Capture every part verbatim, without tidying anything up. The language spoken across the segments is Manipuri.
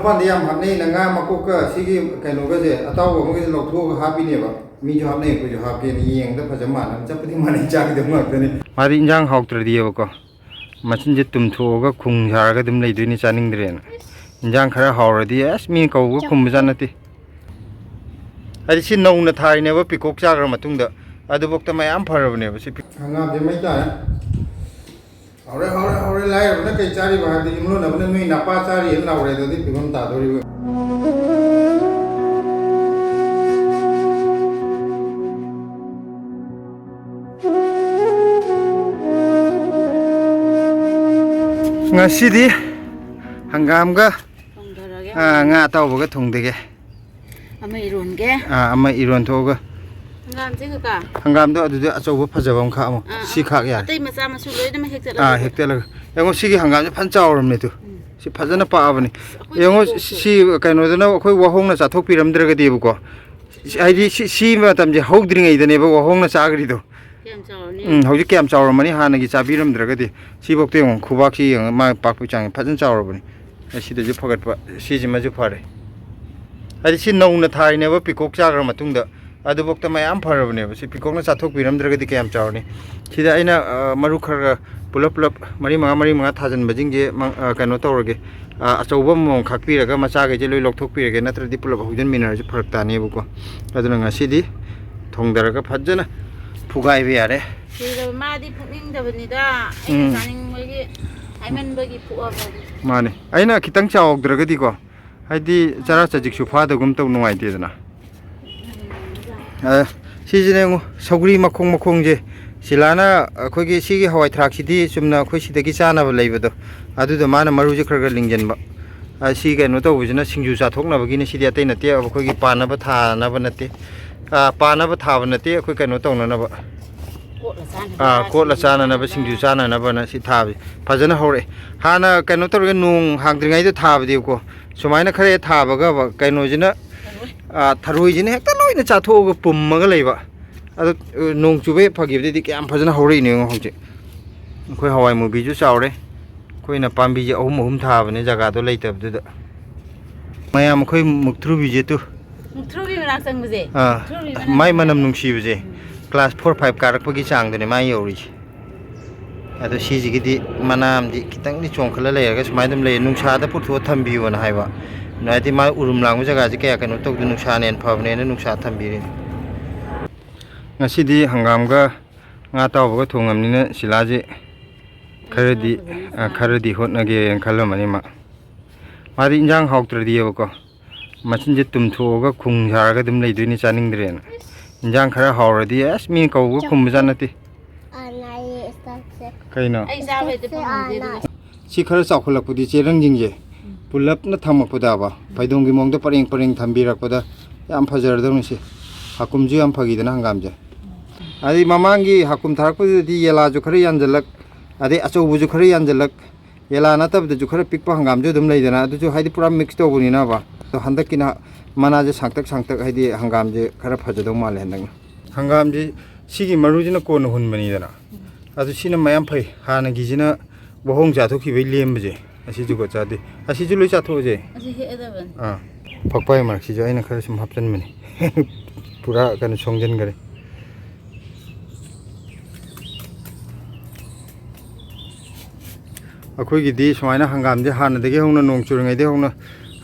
ꯃꯄꯥꯟꯗ ꯌꯥꯝ ꯍꯥꯞꯅꯩꯅ, ꯉꯥ ꯃꯀꯣꯛꯀ ꯁꯤꯒꯤ ꯀꯩꯅꯣꯒꯁꯦ, ꯑꯇꯥꯎꯕ ꯑꯃꯒꯁꯦ ꯂꯧꯊꯣꯛꯑꯒ ꯍꯥꯞꯄꯤꯅꯦꯕ꯫ ꯃꯤꯁꯨ ꯍꯥꯞꯅꯩ, ꯑꯩꯈꯣꯏꯁꯨ ꯍꯥꯞꯀꯦꯅ꯫ ꯌꯦꯡꯕꯗ ꯐꯖ ꯃꯥꯟꯅꯕ, ꯆꯞꯄꯨꯗꯤ ꯃꯥꯟꯅꯩ, ꯆꯥꯈꯤꯗꯕ ꯉꯥꯛꯇꯅꯤ꯫ ꯃꯥꯗꯤ ꯏꯟꯖꯥꯡ ꯍꯥꯎꯇ꯭ꯔꯗꯤꯕꯀꯣ, ꯃꯆꯤꯟꯁꯦ ꯇꯨꯝꯊꯣꯛꯑꯒ ꯈꯨꯡ ꯁꯥꯔꯒ ꯑꯗꯨꯝ ꯂꯩꯗꯣꯏꯅꯤ, ꯆꯥꯅꯤꯡꯗ꯭ꯔꯦꯅ꯫ ꯏꯟꯖꯥꯡ ꯈꯔ ꯍꯥꯎꯔꯗꯤ ꯑꯁ, ꯃꯤꯅ ꯀꯧꯕꯒ ꯈꯨꯝꯕꯖꯥꯠ ꯅꯠꯇꯦ꯫ ꯍꯥꯏꯗꯤ ꯁꯤ ꯅꯧꯅ ꯊꯥꯔꯤꯅꯦꯕ, ꯄꯤꯀꯣꯛ ꯆꯥꯈ꯭ꯔ ꯃꯇꯨꯡꯗ꯫ ꯑꯗꯨꯐꯥꯎꯗ ꯃꯌꯥꯝ ꯐꯔꯕꯅꯦꯕ ꯁꯤ ꯄꯤ- ꯍꯪꯒꯥꯝꯁꯦ ꯃꯩ ꯇꯥꯔꯦ꯫ ꯍꯥꯎꯔꯦ, ꯍꯥꯎꯔꯦ, ꯍꯥꯎꯔꯦ꯫ ꯂꯥꯏꯔꯕꯅ ꯀꯩ ꯆꯥꯔꯤꯕ ꯍꯥꯏꯕꯗꯤ, ꯏꯃꯨꯡꯂꯣꯟꯅꯕꯅ "ꯅꯣꯏ ꯅꯄꯥ ꯆꯥꯔꯤꯅ" ꯂꯥꯎꯔꯦ꯫ ꯑꯗꯨꯗꯤ ꯐꯤꯕꯝ ꯇꯥꯗꯧꯔꯤꯕ꯫ ꯉꯁꯤꯗꯤ ꯍꯪꯒꯥꯝꯒ, ꯊꯣꯡꯗꯔꯒꯦ꯫ ꯑꯥ, ꯉꯥ ꯑꯇꯥꯎꯕꯒ ꯊꯣꯡꯗꯒꯦ꯫ ꯑꯃ ꯏꯔꯣꯟꯒꯦ꯫ ꯑꯥ, ꯑꯃ ꯏꯔꯣꯟ ꯊꯣꯛꯑꯒ꯫ ꯍꯪꯒꯥꯝꯁꯦ ꯀꯀꯥ? ꯍꯪꯒꯥꯝꯗꯣ ꯑꯗꯨꯗ ꯑꯆꯧꯕ ꯐꯖꯕ ꯑꯃ ꯈꯥꯛꯑꯝꯃꯣ꯫ ꯑꯥ, ꯁꯤ ꯑꯥ꯫ ꯈꯥꯛ ꯌꯥꯔꯦ꯫ ꯑꯇꯩ ꯃꯆꯥ ꯃꯁꯨ ꯂꯣꯏꯅꯃꯛ ꯍꯦꯛꯇꯠꯂꯒ꯫ ꯑꯥ, ꯍꯦꯛꯇꯠꯂꯒ꯫ ꯌꯦꯡꯉꯣ, ꯁꯤꯒꯤ ꯍꯪꯒꯥꯝꯁꯦ ꯐꯖꯅ ꯆꯥꯎꯔꯕꯅꯦ ꯇꯨ꯫ ꯎꯝ꯫ ꯁꯤ ꯐꯖꯅ ꯄꯥꯛꯑꯕꯅꯤ꯫ ꯑꯩꯈꯣꯏ ꯌꯦꯡꯉꯣ, ꯀꯣꯛꯇꯣ꯫ ꯁꯤ ꯀꯩꯅꯣꯗꯨꯅ ꯑꯩꯈꯣꯏ ꯋꯥꯍꯣꯡꯅ ꯆꯥꯊꯣꯛꯄꯤꯔꯝꯗ꯭ꯔꯒꯗꯤꯕꯀꯣ꯫ ꯁꯤ, ꯍꯥꯏꯗꯤ ꯁꯤ, ꯁꯤ ꯃꯇꯝꯁꯦ ꯍꯧꯗ꯭ꯔꯤꯉꯩꯗꯅꯦꯕ ꯋꯥꯍꯣꯡꯅ ꯆꯥꯈ꯭ꯔꯤꯗꯣ꯫ ꯀꯌꯥꯝ ꯆꯥꯎꯔꯅꯤ? ꯎꯝ, ꯍꯧꯖꯤꯛ ꯀꯌꯥꯝ ꯆꯥꯎꯔꯝꯃꯅꯤ ꯍꯥꯟꯅꯒꯤ ꯆꯥꯕꯤꯔꯝꯗ꯭ꯔꯒꯗꯤ꯫ ꯁꯤꯐꯧꯗ ꯌꯦꯡꯉꯣ, ꯈꯨꯕꯥꯛꯁꯤ ꯌꯦꯡꯉꯣ, ꯃꯥ ꯄꯥꯛꯄꯒꯤ ꯆꯥꯡꯁꯦ ꯐꯖꯅ ꯆꯥꯎꯔꯕꯅꯤ꯫ ꯑꯁꯤꯗꯁꯨ ꯐꯒꯠꯄ, ꯁꯤꯁꯤꯃꯁꯨ ꯐꯔꯦ꯫ ꯍꯥꯏꯗꯤ ꯁꯤ ꯅꯧꯅ ꯊꯥꯔꯤꯅꯦꯕ, ꯄꯤꯀꯣꯛ ꯆꯥꯈ꯭ꯔ ꯃꯇꯨꯡꯗ꯫ ꯑꯗꯨꯐꯥꯎꯗ ꯃꯌꯥꯝ ꯐꯔꯕꯅꯦꯕ꯫ ꯁꯤ ꯄꯤꯀꯣꯛꯅ ꯆꯥꯊꯣꯛꯄꯤꯔꯝꯗ꯭ꯔꯒꯗꯤ ꯀꯌꯥꯝ ꯆꯥꯎꯔꯅꯤ꯫ ꯁꯤꯗ ꯑꯩꯅ, ꯑ, ꯃꯔꯨ ꯈꯔ ꯈꯔ ꯄꯨꯂꯞ ꯄꯨꯂꯞ ꯃꯔꯤ ꯃꯉꯥ, ꯃꯔꯤ ꯃꯉꯥ ꯊꯥꯖꯤꯟꯕꯁꯤꯡꯁꯦ ꯃ-, ꯑ, ꯀꯩꯅꯣ ꯇꯧꯔꯒꯦ꯫ ꯑ, ꯑꯆꯧꯕ ꯑꯃꯃꯝ ꯈꯥꯛꯄꯤꯔꯒ ꯃꯆꯥꯈꯩꯁꯦ ꯂꯣꯏ ꯂꯧꯊꯣꯛꯄꯤꯔꯒꯦ, ꯅꯠꯇ꯭ꯔꯗꯤ ꯄꯨꯂꯞ ꯍꯧꯖꯤꯟꯃꯤꯟꯅꯔꯁꯨ ꯐꯔꯛ ꯇꯥꯅꯦꯕꯀꯣ꯫ ꯑꯗꯨꯅ ꯉꯁꯤꯗꯤ ꯊꯣꯡꯗꯔꯒ ꯐꯖꯅ ꯐꯨꯒꯥꯏꯕ ꯌꯥꯔꯦ꯫ ꯁꯤꯗ ꯃꯥꯗꯤ ꯐꯨꯛꯅꯤꯡꯗꯕꯅꯤꯗ, ꯑꯩꯅ ꯎꯝ꯫ ꯆꯥꯅꯤꯡꯕꯒꯤ ꯍꯥꯏꯃꯟꯕꯒꯤ ꯐꯨꯛꯑꯕꯅꯤ꯫ ꯃꯥꯅꯦ, ꯑꯩꯅ ꯈꯤꯇꯪ ꯆꯥꯎꯗ꯭ꯔꯒꯗꯤꯀꯣ, ꯍꯥꯏꯗꯤ ꯆꯔꯥ ꯆꯖꯤꯛꯁꯨ ꯐꯥꯗꯒꯨꯝ ꯇꯧ, ꯅꯨꯡꯉꯥꯏꯇꯦꯗꯅ꯫ ꯑ, ꯁꯤꯁꯤꯅ ꯌꯦꯡꯉꯨ, ꯁꯧꯒ꯭ꯔꯤ ꯃꯈꯣꯡ ꯃꯈꯣꯡꯁꯦ꯫ ꯁꯤꯂꯥꯅ ꯑꯩꯈꯣꯏꯒꯤ ꯁꯤꯒꯤ ꯍꯋꯥꯏ ꯊ꯭ꯔꯥꯛꯁꯤꯗꯤ ꯆꯨꯝꯅ ꯑꯩꯈꯣꯏ ꯁꯤꯗꯒꯤ ꯆꯥꯅꯕ ꯂꯩꯕꯗꯣ, ꯑꯗꯨꯗ ꯃꯥꯅ ꯃꯔꯨꯁꯦ ꯈꯔ ꯈꯔ ꯂꯤꯡꯖꯟꯕ꯫ ꯑ, ꯁꯤ ꯀꯩꯅꯣ ꯇꯧꯕꯁꯤꯅ ꯁꯤꯡꯖꯨ ꯆꯥꯊꯣꯛꯅꯕꯒꯤꯅꯤ, ꯁꯤꯗꯤ ꯑꯇꯩ ꯅꯠꯇꯦ, ꯑꯩꯈꯣꯏꯒꯤ ꯄꯥꯅꯕ ꯊꯥꯅꯕ ꯅꯠꯇꯦ꯫ ꯑ, ꯄꯥꯅꯕ ꯊꯥꯕ ꯅꯠꯇꯦ, ꯑꯩꯈꯣꯏ ꯀꯩꯅꯣ ꯇꯧꯅꯅꯕ꯫ ꯀꯣꯠꯂ ꯆꯥꯅꯕ꯫ ꯑ, ꯀꯣꯠꯂ ꯆꯥꯅꯅꯕ, ꯁꯤꯡꯖꯨ ꯆꯥꯅꯅꯕꯅ ꯁꯤ ꯊꯥꯕꯁꯦ ꯐꯖꯅ ꯍꯧꯔꯛꯑꯦ꯫ ꯍꯥꯟꯅ ꯀꯩꯅꯣ ꯇꯧꯔꯒ ꯅꯣꯡ ꯍꯥꯡꯗ꯭ꯔꯤꯉꯩꯗ ꯊꯥꯕꯗꯤꯕꯀꯣ, ꯁꯨꯃꯥꯏꯅ ꯈꯔ ꯍꯦꯛ ꯊꯥꯕꯒ ꯀꯩꯅꯣꯁꯤꯅ, ꯊꯔꯣꯏ꯫ ꯑ, ꯊꯔꯣꯏꯁꯤꯅ ꯍꯦꯛꯇ ꯂꯣꯏꯅ ꯆꯥꯊꯣꯛꯑꯒ ꯄꯨꯝꯃꯒ ꯂꯩꯕ꯫ ꯑꯗꯣ, ꯑ, ꯅꯣꯡ ꯆꯨꯕ ꯍꯦꯛ ꯐꯈꯤꯕꯗꯩꯗꯤ ꯀꯌꯥꯝ ꯐꯖꯅ ꯍꯧꯔꯛꯏꯅꯣ ꯌꯦꯡꯉꯣ ꯍꯧꯖꯤꯛ꯫ ꯑꯩꯈꯣꯏ ꯍꯋꯥꯏ ꯃꯨꯕꯤꯁꯨ ꯆꯥꯎꯔꯦ꯫ ꯑꯩꯈꯣꯏꯅ ꯄꯥꯝꯕꯤꯁꯦ ꯑꯍꯨꯝ ꯑꯍꯨꯝ ꯊꯥꯕꯅꯦ ꯖꯒꯥꯗꯣ ꯂꯩꯇꯕꯗꯨꯗ꯫ ꯃꯌꯥꯝ ꯑꯩꯈꯣꯏ ꯃꯨꯛꯊ꯭ꯔꯨꯕꯤꯁꯦ ꯇꯨ꯫ ꯃꯨꯛꯊ꯭ꯔꯨꯕꯤ ꯃꯅꯥꯛ ꯆꯪꯕꯁꯦ? ꯑꯥ, ꯃꯨꯛꯊ꯭ꯔꯨꯕꯤ ꯃꯅꯥꯛ ꯃꯥꯏ ꯃꯅꯝ ꯆꯪꯕꯁꯦ꯫ ꯅꯨꯡꯁꯤꯕꯁꯦ꯫ ꯎꯝ꯫ ꯀ꯭ꯂꯥꯁ ꯐꯣꯔ ꯐꯥꯏꯚ ꯀꯥꯔꯛꯄꯒꯤ ꯆꯥꯡꯗꯅꯦ ꯃꯥ ꯌꯧꯔꯤꯁꯦ꯫ ꯑꯗꯣ ꯁꯤꯁꯤꯒꯤꯗꯤ ꯃꯅꯥ ꯑꯃꯗꯤ ꯈꯤꯇꯪꯗꯤ ꯆꯣꯡꯈꯠꯂ ꯂꯩꯔꯒ ꯁꯨꯃꯥꯏꯅ ꯑꯗꯨꯝ ꯂꯩ, ꯅꯨꯡꯁꯥꯗ ꯄꯨꯊꯣꯛꯑ ꯊꯝꯕꯤꯌꯣꯅ ꯍꯥꯏꯕ꯫ ꯍꯥꯏꯗꯤ ꯃꯥ ꯎꯔꯨꯝ ꯂꯥꯡꯕ ꯖꯒꯥꯁꯦ ꯀꯌꯥ ꯀꯩꯅꯣ ꯇꯧꯗꯦ, ꯅꯨꯡꯁꯥꯅ ꯍꯦꯟꯅ ꯐꯕꯅꯦꯅ ꯅꯨꯡꯁꯥ ꯊꯝꯕꯤꯔꯤꯅꯤ꯫ ꯉꯁꯤꯗꯤ ꯍꯪꯒꯥꯝꯒ ꯉꯥ ꯑꯇꯥꯎꯕꯒ ꯊꯣꯡꯉꯕꯅꯤꯅ ꯁꯤꯂꯥꯁꯦ ꯈꯔꯗꯤ, ꯑ, ꯈꯔꯗꯤ ꯍꯣꯠꯅꯒꯦꯅ ꯈꯜꯂꯝꯃꯅꯤ ꯃꯥ꯫ ꯃꯥꯗꯤ ꯏꯟꯖꯥꯡ ꯍꯥꯎꯇ꯭ꯔꯗꯤꯕꯀꯣ, ꯃꯆꯤꯟꯁꯦ ꯇꯨꯝꯊꯣꯛꯑꯒ ꯈꯨꯡ ꯁꯥꯔꯒ ꯑꯗꯨꯝ ꯂꯩꯗꯣꯏꯅꯤ, ꯆꯥꯅꯤꯡꯗ꯭ꯔꯦꯅ꯫ ꯏꯟꯖꯥꯡ ꯈꯔ ꯍꯥꯎꯔꯗꯤ ꯑꯁ ꯃꯤ ꯀꯧꯕꯒ ꯈꯨꯝꯕꯖꯥꯠ ꯅꯠꯇꯦ꯫ ꯀꯩꯅꯣ? ꯑꯩ ꯆꯥꯕꯩꯗꯤ ꯐꯪꯍꯧꯗꯦ ꯑꯗꯨꯒ꯫ ꯁꯤ ꯈꯔ ꯆꯥꯎꯈꯠꯂꯛꯄꯗꯤ ꯆꯦꯔꯪꯁꯤꯡꯁꯦ ꯄꯨꯂꯞꯅ ꯊꯝꯃꯛꯄꯗꯕ, ꯐꯩꯗꯣꯝꯒꯤ ꯃꯑꯣꯡꯗ ꯄꯔꯦꯡ ꯄꯔꯦꯡ ꯊꯝꯕꯤꯔꯛꯄꯗ ꯌꯥꯝ ꯐꯖꯔꯗꯧꯅꯤ ꯁꯤ꯫ ꯍꯥꯀꯨꯝꯁꯨ ꯌꯥꯝ ꯐꯈꯤꯗꯅ ꯍꯪꯒꯥꯝꯁꯦ꯫ ꯑꯗꯩ ꯃꯃꯥꯡꯒꯤ ꯍꯥꯀꯨꯝ ꯊꯥꯔꯛꯄꯗꯨꯗꯗꯤ ꯌꯦꯂꯥꯁꯨ ꯈꯔ ꯌꯥꯟꯁꯤꯜꯂꯛ, ꯑꯗꯩ ꯑꯆꯧꯕꯁꯨ ꯈꯔ ꯌꯥꯟꯁꯤꯜꯂꯛ, ꯌꯦꯂꯥ ꯅꯠꯇꯕꯗꯁꯨ ꯈꯔ ꯄꯤꯛꯄ ꯍꯪꯒꯥꯝꯁꯨ ꯑꯗꯨꯝ ꯂꯩꯗꯅ, ꯑꯗꯨꯁꯨ ꯍꯥꯏꯗꯤ ꯄꯨꯔꯥ ꯃꯤꯛꯁ ꯇꯧꯕꯅꯤꯅꯕ꯫ ꯑꯗꯣ ꯍꯟꯗꯛꯀꯤꯅ ꯃꯅꯥꯁꯦ ꯁꯥꯡꯇꯛ ꯁꯥꯡꯇꯛ, ꯍꯥꯏꯗꯤ ꯍꯪꯒꯥꯝꯁꯦ ꯈꯔ ꯐꯖꯗꯧ ꯃꯥꯜꯂꯦ ꯍꯟꯗꯛꯅ꯫ ꯍꯪꯒꯥꯝꯁꯤ ꯁꯤꯒꯤ ꯃꯔꯨꯁꯤꯅ ꯀꯣꯟꯅ ꯍꯨꯟꯕꯅꯤꯗꯅ, ꯑꯗꯨ ꯁꯤꯅ ꯃꯌꯥꯝ ꯐꯩ꯫ ꯍꯥꯟꯅꯒꯤꯁꯤꯅ ꯋꯥꯍꯣꯡ ꯆꯥꯊꯣꯛꯈꯤꯕꯩ ꯂꯦꯝꯕꯁꯦ, ꯑꯁꯤ ꯖꯨꯒꯣꯠ ꯆꯥꯗꯦ꯫ ꯑꯁꯤꯁꯨ ꯂꯣꯏ ꯆꯥꯊꯣꯛꯑꯁꯦ꯫ ꯑꯁꯤ ꯍꯦꯛꯑꯗꯕꯅꯤ꯫ ꯑꯥ, ꯐꯛꯄꯥꯏ ꯃꯔꯛꯁꯤꯁꯨ ꯑꯩꯅ ꯈꯔ ꯁꯨꯝ ꯍꯥꯞꯆꯤꯟꯕꯅꯤ꯫ ꯄꯨꯔꯥ ꯀꯩꯅꯣ ꯁꯣꯡꯖꯤꯟꯈꯔꯦ꯫ ꯑꯩꯈꯣꯏꯒꯤꯗꯤ ꯁꯨꯃꯥꯏꯅ ꯍꯪꯒꯥꯝꯁꯦ ꯍꯥꯟꯅꯗꯒꯤ ꯍꯧꯅ, ꯅꯣꯡ ꯆꯨꯔꯤꯉꯩꯗꯒꯤ ꯍꯧꯅ,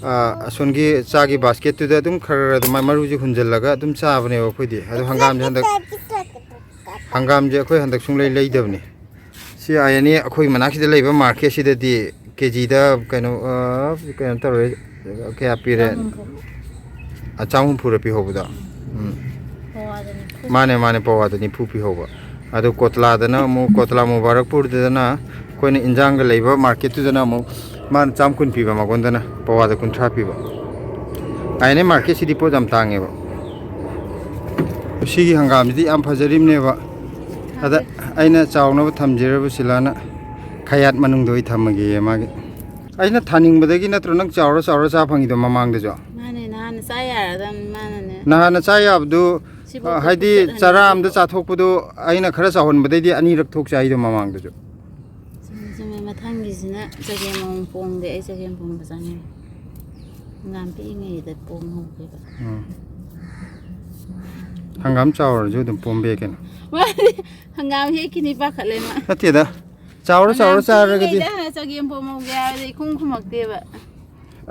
ꯑꯥ, ꯑꯁꯣꯝꯒꯤ ꯆꯥꯒꯤ ꯕꯥꯁꯀꯦꯠꯇꯨꯗ ꯑꯗꯨꯝ ꯈꯔ ꯈꯔ ꯑꯗꯨꯃꯥꯏꯅ ꯃꯔꯨꯁꯦ ꯍꯨꯟꯖꯤꯜꯂꯒ ꯑꯗꯨꯝ ꯆꯥꯕꯅꯦꯕ ꯑꯩꯈꯣꯏꯗꯤ꯫ ꯑꯗꯣ ꯍꯪꯒꯥꯝꯁꯦ ꯍꯟꯗꯛ, ꯍꯪꯒꯥꯝꯁꯦ ꯑꯩꯈꯣꯏ ꯍꯟꯗꯛ ꯁꯨꯡꯂꯩ ꯂꯩꯗꯕꯅꯤ꯫ ꯁꯤ ꯑꯥꯏ ꯑꯦꯟ ꯑꯦ ꯑꯩꯈꯣꯏ ꯃꯅꯥꯛꯁꯤꯗ ꯂꯩꯕ ꯃꯥꯔꯀꯦꯠꯁꯤꯗꯗꯤ ꯀꯦ ꯖꯤꯗ ꯀꯩꯅꯣ, ꯑ, ꯀꯩꯅꯣ ꯇꯧꯔꯦ, ꯀꯌꯥ ꯄꯤꯔꯦ? ꯆꯥꯝ ꯍꯨꯝꯐꯨ꯫ ꯑ, ꯆꯥꯝ ꯍꯨꯝꯐꯨꯔ ꯄꯤꯍꯧꯕꯗꯣ? ꯎꯝ꯫ ꯄꯋꯥꯗ ꯅꯤꯐꯨ꯫ ꯃꯥꯅꯦ, ꯃꯥꯅꯦ, ꯄꯋꯥꯗ ꯅꯤꯐꯨ ꯄꯤꯍꯧꯕ꯫ ꯑꯗꯣ ꯀꯣꯇꯂꯥꯗꯅ ꯑꯃꯨꯛ, ꯀꯣꯇꯂꯥ ꯃꯨꯕꯥꯔꯛꯄꯨꯔꯗꯅ ꯑꯩꯈꯣꯏꯅ ꯏꯟꯖꯥꯡꯒ ꯂꯩꯕ ꯃꯥꯔꯀꯦꯠꯇꯨꯗꯅ ꯑꯃꯨꯛ ꯃꯥꯅ ꯆꯥꯝ ꯀꯨꯟ ꯄꯤꯕ, ꯃꯉꯣꯟꯗꯅ ꯄꯋꯥꯗ ꯀꯨꯟꯊ꯭ꯔꯥ ꯄꯤꯕ꯫ ꯑꯥꯏ ꯑꯦꯟ ꯑꯦ ꯃꯥꯔꯀꯦꯠꯁꯤꯗꯤ ꯄꯣꯠ ꯌꯥꯝ ꯇꯥꯡꯉꯦꯕ꯫ ꯁꯤꯒꯤ ꯍꯪꯒꯥꯝꯁꯤꯗꯤ ꯌꯥꯝ ꯐꯖꯔꯤꯕꯅꯦꯕ꯫ ꯑꯗ ꯑꯩꯅ ꯆꯥꯎꯅꯕ ꯊꯝꯖꯔꯕ ꯁꯤꯂꯥꯅ ꯈꯌꯥꯠ ꯃꯅꯨꯡꯗ ꯑꯣꯏ ꯊꯝꯃꯒꯦꯌꯦ ꯃꯥꯒꯤ꯫ ꯑꯩꯅ ꯊꯥꯅꯤꯡꯕꯗꯒꯤ ꯅꯠꯇ꯭ꯔꯣ ꯅꯪ ꯆꯥꯎꯔ ꯆꯥꯎꯔ ꯆꯥ ꯐꯪꯉꯤꯗꯣ ꯃꯃꯥꯡꯗꯁꯨ? ꯃꯥꯅꯦ, ꯅꯍꯥꯟꯅ ꯆꯥ ꯌꯥꯔꯗꯝꯅꯤ ꯃꯥꯅꯅꯦ꯫ ꯅꯍꯥꯟꯅ ꯆꯥ ꯌꯥꯕꯗꯨ, ꯁꯤꯕꯨ ꯑ, ꯍꯥꯏꯗꯤ ꯄꯤꯛ ꯆꯔꯥ ꯊꯠꯂꯅꯤ꯫ ꯑꯝꯗ ꯆꯥꯊꯣꯛꯄꯗꯣ ꯑꯩꯅ ꯈꯔ ꯆꯥꯎꯍꯟꯕꯗꯩꯗꯤ ꯑꯅꯤꯔꯛ ꯊꯣꯛ ꯆꯥꯏꯗꯣ ꯃꯃꯥꯡꯗꯁꯨ꯫ ꯆꯨꯝꯃꯦ, ꯆꯨꯝꯃꯦ꯫ ꯃꯊꯪꯒꯤꯁꯤꯅ ꯆꯒꯦꯝ ꯑꯃꯨꯛ ꯄꯣꯡꯗꯦ, ꯑꯩ ꯆꯒꯦꯝ ꯄꯣꯡꯕ ꯆꯥꯅꯤꯡꯉꯦ꯫ ꯍꯪꯒꯥꯝ ꯄꯤꯛꯏꯉꯩꯗ ꯄꯣꯝꯍꯧꯒꯦꯕ꯫ ꯎꯝ꯫ ꯍꯪꯒꯥꯝ ꯆꯥꯎꯔꯁꯨ ꯑꯗꯨꯝ ꯄꯣꯝꯕ ꯌꯥꯏ ꯀꯩꯅꯣ꯫ ꯃꯥꯗꯤ ꯍꯪꯒꯥꯝ ꯍꯦꯛꯈꯤꯅꯤ ꯄꯥꯈꯠꯂꯦ ꯃꯥ꯫ ꯅꯠꯇꯦꯗ, ꯆꯥꯎꯔ ꯆꯥꯎꯔ ꯍꯪꯒꯥꯝ ꯆꯥꯔꯒꯗꯤ꯫ ꯄꯤꯛꯏꯉꯩꯗ ꯆꯒꯦꯝ ꯄꯣꯝꯍꯧꯒꯦ ꯍꯥꯏꯕꯗꯤ ꯏꯈꯨꯝ ꯈꯨꯝꯃꯛꯇꯦꯕ꯫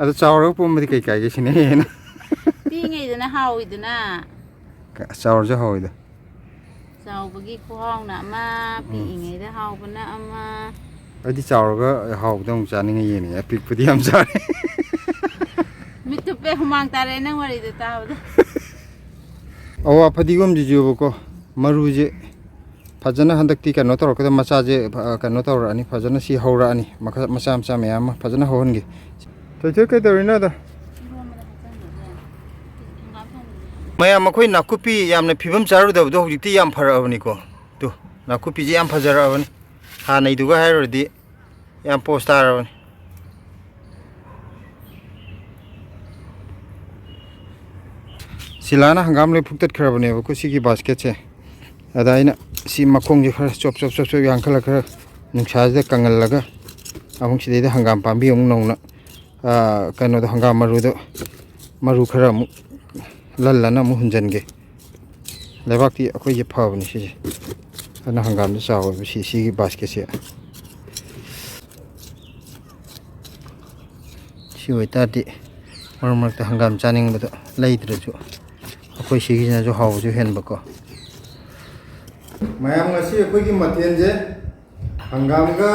ꯑꯗꯣ ꯆꯥꯎꯔꯒ ꯄꯣꯝꯕꯗꯤ ꯀꯩ ꯀꯥꯏꯒꯦ ꯁꯤꯅꯦ ꯑꯩꯅ꯫ ꯄꯤꯛꯏꯉꯩꯗꯅ ꯍꯥꯎꯋꯤꯗꯅ꯫ ꯆꯥꯎꯔꯁꯨ ꯍꯥꯎꯋꯤꯗ꯫ ꯆꯥꯎꯕꯒꯤ ꯈꯨꯍꯥꯎꯅ ꯑꯃ, ꯄꯤꯛꯏꯉꯩꯗ ꯍꯥꯎꯕꯅ ꯑꯃ꯫ ꯑꯩꯗꯤ ꯆꯥꯎꯔꯒ ꯍꯥꯎꯕꯗ ꯑꯃꯨꯛ ꯆꯥꯅꯤꯡꯉꯦ, ꯌꯦꯡꯅꯤꯡꯉꯦ꯫ ꯑꯄꯤꯛꯄꯗꯤ ꯌꯥꯝ ꯆꯥꯔꯦ꯫ ꯃꯤꯠ ꯊꯨꯞꯄꯦ, ꯍꯨꯃꯥꯡ ꯇꯥꯔꯦ ꯅꯪ ꯋꯥꯔꯤꯗꯣ ꯇꯥꯕꯗ꯫ ꯑꯋꯥ ꯐꯗꯤꯒꯣꯝꯁꯤꯁꯨꯕꯀꯣ, ꯃꯔꯨꯁꯦ ꯐꯖꯅ ꯍꯟꯗꯛꯇꯤ ꯀꯩꯅꯣ ꯇꯧꯔꯛꯀꯗꯕ, ꯃꯆꯥꯁꯦ ꯐ-, ꯀꯩꯅꯣ ꯇꯧꯔꯛꯑꯅꯤ, ꯐꯖꯅ ꯁꯤ ꯍꯧꯔꯛꯑꯅꯤ, ꯃꯈ-, ꯃꯆꯥ ꯃꯆꯥ ꯃꯌꯥꯝ ꯑꯃ ꯐꯖꯅ ꯍꯧꯍꯟꯒꯦ꯫ ꯊꯣꯏꯊꯣꯏ ꯀꯩꯗꯧꯔꯤꯅꯣ ꯑꯗ? ꯃꯌꯥꯝ ꯑꯩꯈꯣꯏ ꯅꯥꯀꯨꯞꯄꯤ ꯌꯥꯝꯅ ꯐꯤꯕꯝ ꯆꯥꯔꯨꯗꯕꯗꯣ ꯍꯧꯖꯤꯛꯇꯤ ꯌꯥꯝ ꯐꯔꯛꯑꯕꯅꯤꯀꯣ꯫ ꯇꯨ, ꯅꯥꯀꯨꯞꯄꯤꯁꯦ ꯌꯥꯝ ꯐꯖꯔꯛꯑꯕꯅꯤ꯫ ꯍꯥꯟꯅꯩꯗꯨꯒ ꯍꯥꯏꯔꯨꯔꯗꯤ ꯌꯥꯝ ꯄꯣꯁ ꯇꯥꯔꯕꯅꯤ꯫ ꯁꯤꯂꯥꯅ ꯍꯪꯒꯥꯝ ꯂꯣꯏ ꯐꯨꯛꯇꯠꯈ꯭ꯔꯕꯅꯦꯕꯀꯣ ꯁꯤꯒꯤ ꯕꯥꯁꯀꯦꯠꯁꯦ꯫ ꯑꯗ ꯑꯩꯅ ꯁꯤ ꯃꯈꯣꯡꯁꯦ ꯈꯔ ꯆꯣꯞ ꯆꯣꯞ ꯆꯣꯞ ꯆꯣꯞ ꯌꯥꯟꯈꯠꯂ ꯈꯔ ꯅꯨꯡꯁꯥꯁꯤꯗ ꯀꯪꯍꯜꯂꯒ ꯑꯃꯨꯛ ꯁꯤꯗꯩꯗ ꯍꯪꯒꯥꯝ ꯄꯥꯝꯕꯤ ꯑꯃꯨꯛ ꯅꯧꯅ, ꯑꯥ, ꯀꯩꯅꯣꯗꯣ, ꯍꯪꯒꯥꯝ ꯃꯔꯨꯗꯣ, ꯃꯔꯨ ꯈꯔ ꯑꯃꯨꯛ ꯂꯜꯂꯅ ꯑꯃꯨꯛ ꯍꯨꯟꯖꯟꯒꯦ꯫ ꯂꯩꯕꯥꯛꯇꯤ ꯑꯩꯈꯣꯏꯁꯦ ꯐꯕꯅꯤ ꯁꯤꯁꯦ꯫ ꯑꯗꯨꯅ ꯍꯪꯒꯥꯝꯁꯦ ꯆꯥꯎꯋꯦꯕ ꯁꯤ, ꯁꯤꯒꯤ ꯕꯥꯁꯀꯦꯠꯁꯦ꯫ ꯁꯤ ꯑꯣꯏꯇꯥꯔꯗꯤ ꯃꯔꯛ ꯃꯔꯛꯇ ꯍꯪꯒꯥꯝ ꯆꯥꯅꯤꯡꯕꯗꯣ ꯂꯩꯗ꯭ꯔꯁꯨ ꯑꯩꯈꯣꯏ ꯁꯤꯒꯤꯁꯤꯅꯁꯨ ꯍꯥꯎꯕꯁꯨ ꯍꯦꯟꯕꯀꯣ꯫ ꯃꯌꯥꯝ ꯉꯁꯤ ꯑꯩꯈꯣꯏꯒꯤ ꯃꯊꯦꯜꯁꯦ ꯍꯪꯒꯥꯝꯒ,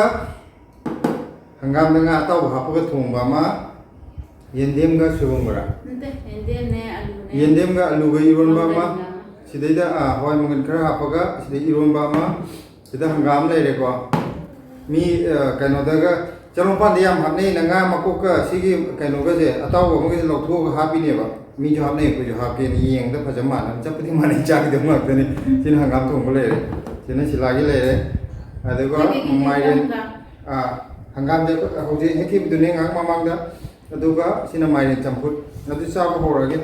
ꯍꯪꯒꯥꯝꯗ ꯉꯥ ꯑꯇꯥꯎꯕ ꯍꯥꯞꯄꯒ ꯊꯣꯡꯕ ꯑꯃ, ꯌꯦꯟꯗꯦꯝꯒ ꯁꯣꯏꯕꯨꯝꯒꯔ? ꯅꯠꯇꯦ, ꯌꯦꯟꯗꯦꯝꯅꯦ, ꯑꯂꯨꯅꯦ꯫ ꯌꯦꯟꯗꯦꯝꯒ ꯑꯂꯨꯒ ꯏꯔꯣꯟꯕ ꯑꯃ꯫ ꯃꯪꯒꯟꯒ꯫ ꯁꯤꯗꯩꯗ, ꯑꯥ, ꯍꯋꯥꯏ ꯃꯪꯒꯟ ꯈꯔ ꯍꯥꯞꯄꯒ ꯁꯤꯗꯩ ꯏꯔꯣꯟꯕ ꯑꯃ꯫ ꯁꯤꯗ ꯍꯪꯒꯥꯝ ꯂꯩꯔꯦꯀꯣ꯫ ꯃꯤ, ꯑ, ꯀꯩꯅꯣꯗꯒ ꯆꯔꯣꯡꯄꯥꯟꯗ ꯌꯥꯝ ꯍꯥꯞꯅꯩꯅ ꯉꯥ ꯃꯀꯣꯛꯀ ꯁꯤꯒꯤ ꯀꯩꯅꯣꯒꯁꯦ ꯑꯇꯥꯎꯕ ꯑꯃꯒꯁꯦ ꯂꯧꯊꯣꯛꯑꯒ ꯍꯥꯞꯄꯤꯅꯦꯕ꯫ ꯃꯤꯁꯨ ꯍꯥꯞꯅꯩ, ꯑꯩꯈꯣꯏꯁꯨ ꯍꯥꯞꯀꯦꯅ ꯌꯦꯡꯕꯗ ꯐꯖ ꯃꯥꯟꯅꯕ, ꯆꯞꯄꯨꯗꯤ ꯃꯥꯟꯅꯩ, ꯆꯥꯈꯤꯗꯕ ꯉꯥꯛꯇꯅꯤ꯫ ꯁꯤꯅ ꯍꯪꯒꯥꯝ ꯊꯣꯡꯕ ꯂꯩꯔꯦ, ꯁꯤꯅ ꯁꯤꯂꯥꯒꯤ ꯂꯩꯔꯦ, ꯑꯗꯨꯒ ꯑꯩꯈꯣꯏꯒꯤꯗꯤ ꯃꯥꯏꯔꯦꯟ꯫ ꯍꯪꯒꯥꯝ꯫ ꯑꯥ, ꯍꯪꯒꯥꯝꯁꯦ ꯑꯩꯈꯣꯏ ꯍꯧꯖꯤꯛ ꯍꯦꯛꯈꯤꯕꯗꯨꯅꯦ ꯉꯥꯏꯍꯥꯛ ꯃꯃꯥꯡꯗ, ꯑꯗꯨꯒ ꯁꯤꯅ ꯃꯥꯏꯔꯦꯟ ꯆꯝꯐꯨꯠ꯫ ꯑꯗꯨ ꯆꯥꯕ ꯍꯧꯔꯛꯑꯒꯦ꯫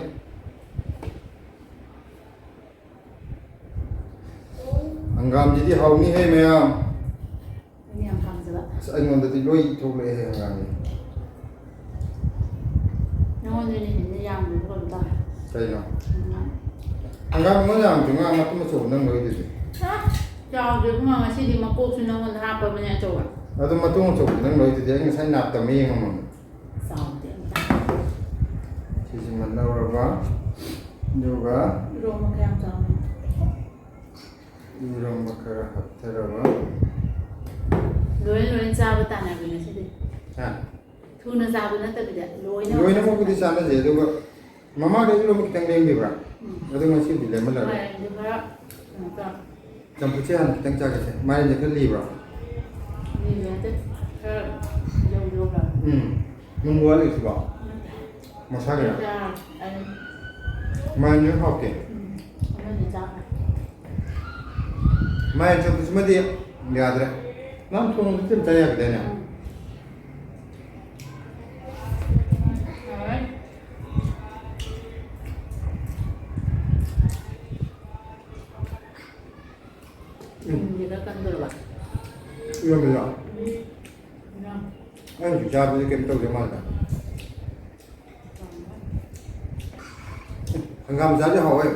ꯍꯪꯒꯥꯝꯁꯤꯗꯤ ꯍꯥꯎꯅꯤꯍꯦ ꯃꯌꯥꯝ꯫ ꯑꯩꯅ ꯌꯥꯝ ꯄꯥꯝꯖꯕ꯫ ꯑꯁ, ꯑꯩꯉꯣꯟꯗꯗꯤ ꯂꯣꯏ ꯊꯣꯛꯂꯛꯑꯦ ꯍꯪꯒꯥꯝꯁꯦ꯫ ꯅꯉꯣꯟꯗꯅ ꯍꯦꯟꯅ ꯌꯥꯝꯗꯕ ꯀꯩꯅꯣ ꯇꯧꯋꯦ꯫ ꯀꯩꯅꯣ? ꯎꯝ꯫ ꯍꯪꯒꯥꯝ ꯑꯃ ꯌꯥꯝꯗ꯭ꯔꯤ, ꯉꯥ ꯃꯇꯨꯝ ꯑꯆꯧꯕ ꯅꯪ ꯂꯧꯔꯤꯗꯨꯗꯤ꯫ ꯍꯥ? ꯆꯥꯎꯗꯦ ꯏꯕꯨꯡꯉꯣ, ꯉꯁꯤꯗꯤ ꯃꯀꯣꯛꯁꯨ ꯅꯉꯣꯟꯗ ꯍꯥꯞꯄꯕꯅꯦ ꯑꯆꯧꯕ꯫ ꯑꯗꯨ ꯃꯇꯨꯝ ꯑꯆꯧꯕꯗꯤ ꯅꯪ ꯂꯧꯔꯤꯗꯨꯗꯤ, ꯑꯩ ꯉꯁꯥꯏ ꯅꯥꯞꯇ ꯑꯃ ꯌꯦꯡꯉꯝꯃꯕꯅꯦ꯫ ꯆꯥꯎꯗꯦ ꯑꯝꯇ꯫ ꯁꯤꯁꯤꯃ ꯂꯧꯔꯕ, ꯑꯗꯨꯒ ꯏꯔꯣꯝꯕ ꯀꯌꯥꯝ ꯆꯥꯎꯅꯤ? ꯏꯔꯣꯝꯕ ꯈꯔ ꯍꯥꯞꯊꯔꯕ꯫ ꯂꯣꯏ ꯂꯣꯏ ꯆꯥꯕ ꯇꯥꯟꯅꯕꯤ ꯉꯁꯤꯗꯤ꯫ ꯍꯥ? ꯊꯨꯅ ꯆꯥꯕ ꯅꯠꯇꯕꯤꯗ ꯂꯣꯏꯅꯃꯛ ꯂꯣꯏꯅꯃꯛꯄꯨꯗꯤ ꯆꯥꯅꯁꯦ, ꯑꯗꯨꯒ ꯃꯃꯥꯡꯗ ꯏꯔꯣꯝꯕ ꯈꯤꯇꯪ ꯂꯦꯝꯈꯤꯕ꯭ꯔꯥ? ꯎꯝ꯫ ꯑꯗꯨ ꯉꯁꯤꯗꯤ ꯂꯦꯝꯍꯜꯂꯔꯣꯏ꯫ ꯃꯥꯏꯔꯦꯟꯗꯨ ꯈꯔ ꯀꯩꯅꯣ ꯇꯧ꯫ ꯆꯝꯐꯨꯠꯁꯦ ꯍꯥꯟꯅ ꯈꯤꯇꯪ ꯆꯥꯒꯦꯁꯦ꯫ ꯃꯥꯏꯔꯦꯟꯁꯦ ꯈꯔ ꯂꯤꯕ꯭ꯔꯣ? ꯂꯤꯕ ꯅꯠꯇꯦ꯫ ꯈꯔ ꯌꯧ ꯌꯧ ꯂꯥꯎ꯫ ꯎꯝ꯫ ꯅꯨꯡ ꯋꯥꯠꯂꯤꯁꯤꯕꯣ? ꯅꯠꯇꯦ꯫ ꯃꯁꯥꯒꯤꯔ? ꯆꯥ-, ꯑꯩ ꯃꯥꯏꯔꯦꯟꯁꯦ ꯍꯥꯎꯇꯦ꯫ ꯎꯝ꯫ ꯑꯃꯗꯤ ꯆꯥꯈ꯭ꯔꯦ꯫ ꯃꯥꯏꯔꯦꯟ ꯆꯝꯐꯨꯠꯁꯤꯃꯗꯤ ꯌꯥꯗ꯭ꯔꯦ꯫ ꯅꯪ ꯊꯣꯡꯕꯗꯤ ꯑꯗꯨꯝ ꯆꯥ ꯌꯥꯈꯤꯗꯥꯏꯅꯦ? ꯎꯝ꯫ ꯍꯥꯎꯔꯦ꯫ ꯎꯝ꯫ ꯊꯨꯝꯁꯦ ꯈꯔ ꯀꯟꯗꯣꯏꯔꯕ? ꯏꯔꯣꯝꯕꯗꯣ? ꯎꯝ꯫ ꯌꯥꯝ꯫ ꯑꯩ ꯍꯧꯖꯤꯛ ꯆꯥꯕꯗꯤ ꯀꯩꯝ ꯇꯧꯗꯦ ꯃꯥꯜꯂꯦ꯫ ꯍꯪꯒꯥꯝ ꯆꯥꯗꯤ ꯍꯥꯎꯋꯦ꯫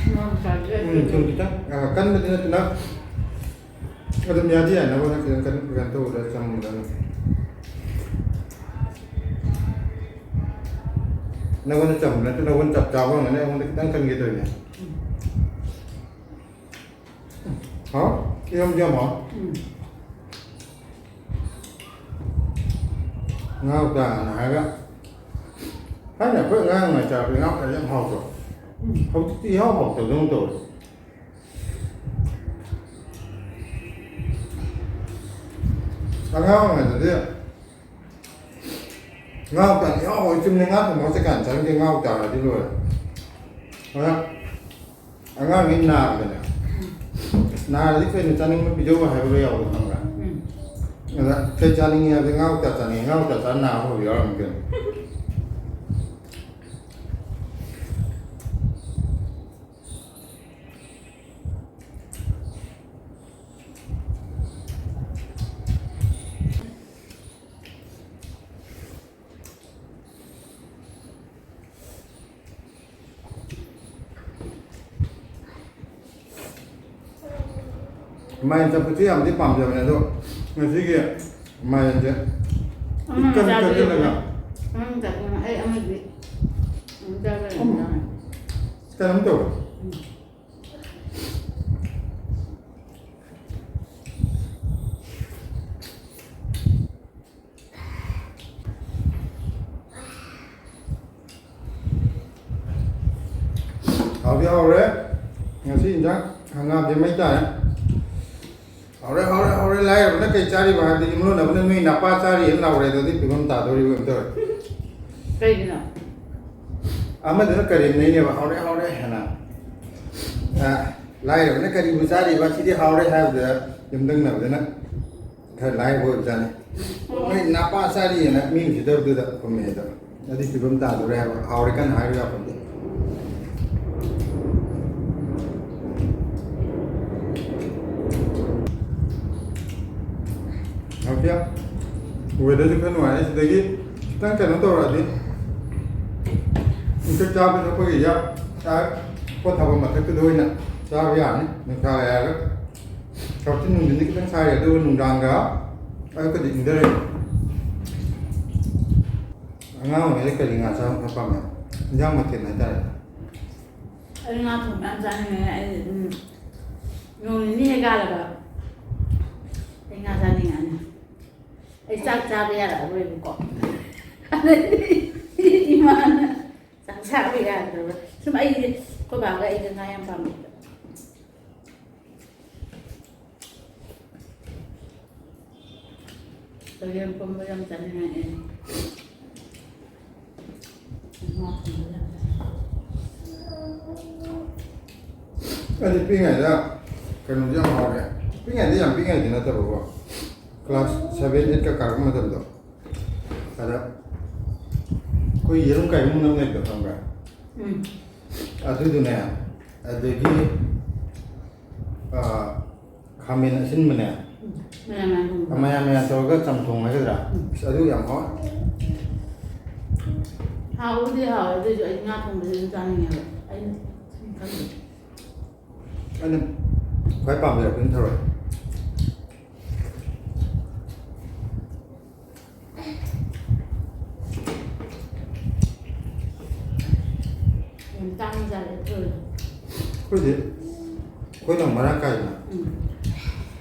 ꯍꯪꯒꯥꯝ ꯆꯥꯗꯤ ꯎꯝ, ꯊꯨꯝ ꯈꯤꯇꯪ, ꯑ, ꯀꯟꯕꯗꯤ ꯅꯠꯇꯅ ꯑꯗꯨꯝ ꯌꯥꯗꯤ ꯌꯥꯏ, ꯅꯉꯣꯟꯗ ꯈꯤꯇꯪ ꯀꯟ-, ꯀꯩꯅꯣ ꯇꯧꯕꯗ ꯆꯝꯕꯗ ꯑꯗꯨꯝ꯫ ꯅꯉꯣꯟꯗ ꯆꯝꯕ ꯅꯠꯇꯦ, ꯅꯉꯣꯟꯗ ꯆꯞ ꯆꯥꯕ ꯑꯣꯏꯔꯝꯒꯅꯤ, ꯑꯩꯉꯣꯟꯗ ꯈꯤꯇꯪ ꯀꯟꯒꯦ ꯇꯧꯔꯤꯅꯦ꯫ ꯎꯝ꯫ ꯍꯥꯎ? ꯏꯔꯣꯝꯕꯁꯦ ꯌꯥꯝ ꯍꯥꯎ꯫ ꯎꯝ꯫ ꯉꯥ ꯀꯧꯇꯥꯅ ꯍꯥꯏꯔꯒ, ꯊꯥꯏꯅ ꯑꯩꯈꯣꯏ ꯑꯉꯥꯡ ꯑꯣꯏꯔꯤꯉꯩ ꯆꯥꯔꯛꯄ ꯉꯥ ꯀꯧꯇꯥꯁꯦ ꯌꯥꯝ ꯍꯥꯎꯇ꯭ꯔꯣ? ꯎꯝ꯫ ꯍꯧꯖꯤꯛꯇꯤ ꯏꯍꯥꯎ ꯍꯥꯎꯇꯕꯗꯧꯅ ꯇꯧꯔꯦ꯫ ꯑꯉꯥꯡ ꯑꯣꯏꯔꯤꯉꯩꯗꯗꯤ ꯉꯥ ꯀꯧꯇꯥꯅ ꯏꯍꯥꯎ ꯍꯥꯎꯋꯤ꯫ ꯆꯨꯝꯅ ꯉꯥ ꯊꯣꯡꯕ ꯆꯠꯀꯥꯟꯗ ꯆꯥꯅꯤꯡꯗꯦ, ꯉꯥ ꯀꯧꯇꯥ ꯍꯥꯏꯔꯗꯤ ꯂꯣꯏꯔꯦ꯫ ꯑꯗ ꯑꯉꯥꯡꯈꯩ ꯅꯥꯕꯗꯅꯦ, ꯅꯥꯔꯗꯤ ꯀꯩꯅꯣ ꯆꯥꯅꯤꯡꯕ ꯄꯤꯖꯧ ꯍꯥꯏꯕꯒ ꯌꯥꯎꯕꯗꯣ ꯈꯪꯕ꯭ꯔꯥ? ꯎꯝ꯫ ꯑꯗ ꯀꯩ ꯆꯥꯅꯤꯡꯉꯤ ꯍꯥꯏꯕꯗ ꯉꯥ ꯀꯧꯇꯥ ꯆꯥꯅꯤꯡꯉꯤ, ꯉꯥ ꯀꯧꯇꯥ ꯆꯥꯔ ꯅꯥꯕ ꯍꯧꯕ ꯌꯥꯎꯔꯝꯃꯤ ꯀꯩꯅꯣ꯫ ꯃꯥꯏꯔꯦꯟ ꯆꯝꯐꯨꯠꯁꯦ ꯌꯥꯝꯗꯤ ꯄꯥꯝꯖꯕꯅꯦ, ꯑꯗꯣ ꯉꯁꯤꯒꯤ ꯃꯥꯏꯔꯦꯟꯁꯦ ꯑꯃ ꯏꯀꯟ ꯆꯥꯕꯤꯔꯣ꯫ ꯀꯟꯁꯤꯜꯂꯒ ꯑꯃ ꯆꯥꯕꯤꯔꯣ꯫ ꯑꯩ ꯑꯃꯗꯤ ꯑꯃꯨꯛ ꯆꯥꯕ ꯎꯝ꯫ ꯌꯥꯔꯦ꯫ ꯀꯩꯅꯣꯝ ꯇꯧꯔꯦ꯫ ꯎꯝ꯫ ꯍꯥꯎꯗꯤ ꯍꯥꯎꯔꯦ꯫ ꯉꯁꯤ ꯏꯟꯖꯥꯡ ꯍꯪꯒꯥꯝꯁꯦ ꯃꯩ ꯇꯥꯔꯦ꯫ ꯍꯥꯎꯔꯦ, ꯍꯥꯎꯔꯦ, ꯍꯥꯎꯔꯦ꯫ ꯂꯥꯏꯔꯕꯅ ꯀꯩ ꯆꯥꯔꯤꯕ ꯍꯥꯏꯕꯗꯤ ꯏꯃꯨꯡꯂꯣꯟꯅꯕꯅ ꯅꯣꯏ ꯅꯄꯥ ꯆꯥꯔꯤꯅ ꯂꯥꯎꯔꯦ꯫ ꯑꯗꯨꯗꯤ ꯐꯤꯕꯝ ꯇꯥꯗꯧꯔꯤꯕ ꯀꯩꯅꯣ ꯇꯧꯔꯦ꯫ ꯀꯩꯒꯤꯅꯣ? ꯑꯃꯗꯨꯅ ꯀꯔꯦꯝꯅꯩꯅꯦꯕ, "ꯍꯥꯎꯔꯦ, ꯍꯥꯎꯔꯦ" ꯍꯥꯏꯅ꯫ ꯑ, ꯂꯥꯏꯔꯕꯅ ꯀꯔꯤꯕꯨ ꯆꯥꯔꯤꯕ, ꯁꯤꯗꯤ ꯍꯥꯎꯔꯦ ꯍꯥꯏꯕꯗꯨꯗ ꯌꯨꯝꯊꯪꯅꯕꯗꯨꯅ ꯈꯔ ꯂꯥꯏꯔꯕ ꯑꯣꯏꯕꯖꯥꯠꯅꯤ꯫ "ꯅꯣꯏ ꯅꯄꯥ ꯆꯥꯔꯤꯑꯅ ꯃꯤ ꯎꯁꯤꯠꯇꯕꯗꯨꯗ ꯈꯨꯝꯃꯦ" ꯑꯗꯣ꯫ ꯑꯗꯨꯏ ꯐꯤꯕꯝ ꯇꯥꯗꯣꯔꯦ ꯍꯥꯏꯕ, ꯍꯥꯎꯔꯦ ꯀꯟꯅ ꯍꯥꯏꯔꯨ ꯌꯥꯄꯣꯟꯇꯦ꯫ ꯍꯧꯖꯤꯛ weatherꯁꯨ ꯈꯔ ꯅꯨꯡꯉꯥꯏꯔꯦ꯫ ꯁꯤꯗꯒꯤ ꯈꯤꯇꯪ ꯀꯩꯅꯣ ꯇꯧꯔꯛꯑꯗꯤ, ꯅꯨꯡꯁꯤꯠ ꯆꯥꯕ ꯊꯛꯄꯒꯤ ꯌꯥ-, ꯆꯥꯛ ꯄꯣꯠ ꯊꯥꯐꯝ ꯃꯊꯛꯇꯨꯗ ꯑꯣꯏꯅ ꯆꯥꯕ ꯌꯥꯔꯅꯤ, ꯅꯨꯡꯁꯥ ꯌꯥꯏꯔꯒ꯫ ꯍꯧꯖꯤꯛꯇꯤ ꯅꯨꯡꯊꯤꯟꯗꯤ ꯈꯤꯇꯪ ꯁꯥꯔꯤ, ꯑꯗꯨꯕꯨ ꯅꯨꯡꯗꯥꯡꯒ ꯑꯌꯨꯛꯀꯗꯤ ꯏꯪꯊꯔꯛꯏ꯫ ꯑꯉꯥꯡ ꯑꯣꯏꯔꯤꯉꯩꯗ ꯀꯔꯤ ꯉꯥ ꯆꯥꯕ ꯈꯔ ꯄꯥꯝꯃꯦ? ꯏꯟꯖꯥꯡ ꯃꯊꯦꯜ ꯍꯥꯏꯇꯥꯔꯦ꯫ ꯑꯩ ꯉꯥ ꯊꯣꯡꯕ ꯌꯥꯝ ꯆꯥꯅꯤꯡꯉꯦ꯫ ꯑꯩ, ꯎꯝ, ꯅꯣꯡ ꯅꯤꯅꯤ ꯍꯦꯛ ꯀꯥꯜꯂꯕ ꯑꯩ ꯉꯥ ꯆꯥꯅꯤꯡꯉꯛꯑꯅꯤ꯫ ꯑꯩ ꯆꯥꯛ ꯆꯥꯕ ꯌꯥꯔꯛꯑꯔꯣꯏꯕꯀꯣ꯫ ꯑꯗꯩꯗꯤ ꯏꯃꯥꯅ ꯆꯥꯛ ꯆꯥꯕ ꯌꯥꯗ꯭ꯔꯕ꯫ ꯁꯨꯝ ꯑꯩꯗꯤ, ꯑꯩꯈꯣꯏ ꯕꯥꯒ ꯑꯩꯒ ꯉꯥ ꯌꯥꯝ ꯄꯥꯝꯃꯦꯕ꯫ ꯆꯒꯦꯝ ꯄꯣꯝꯕ ꯌꯥꯝ ꯆꯥꯅꯤꯡꯉꯛꯑꯦ꯫ ꯉꯥ ꯊꯣꯡꯕ ꯌꯥꯝ ꯆꯥꯅꯤꯡꯉꯛꯑꯦ꯫ ꯑꯩꯗꯤ ꯄꯤꯛꯏꯉꯩꯗ ꯀꯩꯅꯣꯁꯦ ꯌꯥꯝ ꯍꯥꯎꯔꯦ꯫ ꯄꯤꯛꯏꯉꯩꯗ, ꯌꯥꯝ ꯄꯤꯛꯏꯉꯩꯗꯤ ꯅꯠꯇꯕꯀꯣ, class seven, eight ꯀ ꯀꯥꯔꯛꯄ ꯃꯇꯝꯗꯣ, ꯑꯗ ꯑꯩꯈꯣꯏ ꯌꯦꯔꯨꯝ ꯀꯥꯏꯃꯨ ꯑꯃ ꯂꯩꯕꯗꯣ ꯈꯪꯕ꯭ꯔꯥ? ꯎꯝ꯫ ꯑꯗꯨꯗꯨꯅꯦ, ꯑꯗꯒꯤ, ꯑ, ꯈꯥꯃꯦꯟ ꯑꯁꯤꯟꯕꯅꯦ꯫ ꯎꯝ꯫ ꯃꯌꯥꯟ ꯃꯌꯥꯟ ꯊꯣꯡꯕ꯫ ꯃꯌꯥꯟ ꯃꯌꯥꯟ ꯇꯧꯔꯒ ꯆꯝꯊꯣꯡ ꯍꯥꯏꯒꯗ꯭ꯔꯥ? ꯎꯝ꯫ ꯑꯁ, ꯑꯗꯨ ꯌꯥꯝ ꯍꯥꯎꯋꯦ꯫ ꯍꯥꯎꯕꯨꯗꯤ ꯍꯥꯎꯋꯦ, ꯑꯗꯨꯏꯁꯨ ꯑꯩ ꯉꯥ ꯊꯣꯡꯕꯁꯦ ꯑꯗꯨꯝ ꯆꯥꯅꯤꯡꯉꯦꯕ꯫ ꯑꯩꯅ ꯁꯨꯝ ꯈꯜꯂꯤꯕ꯫ ꯑꯩꯅ ꯈ꯭ꯋꯥꯏ ꯄꯥꯝꯖꯕꯗꯨꯅ ꯊꯔꯣꯏ꯫ ꯆꯥꯔꯦ ꯊꯔꯣꯏ꯫ ꯑꯩꯈꯣꯏꯗꯤ ꯑꯩꯈꯣꯏꯅ ꯑꯃꯨꯛ ꯃꯔꯥꯡ ꯀꯥꯏꯗꯅ꯫ ꯎꯝ꯫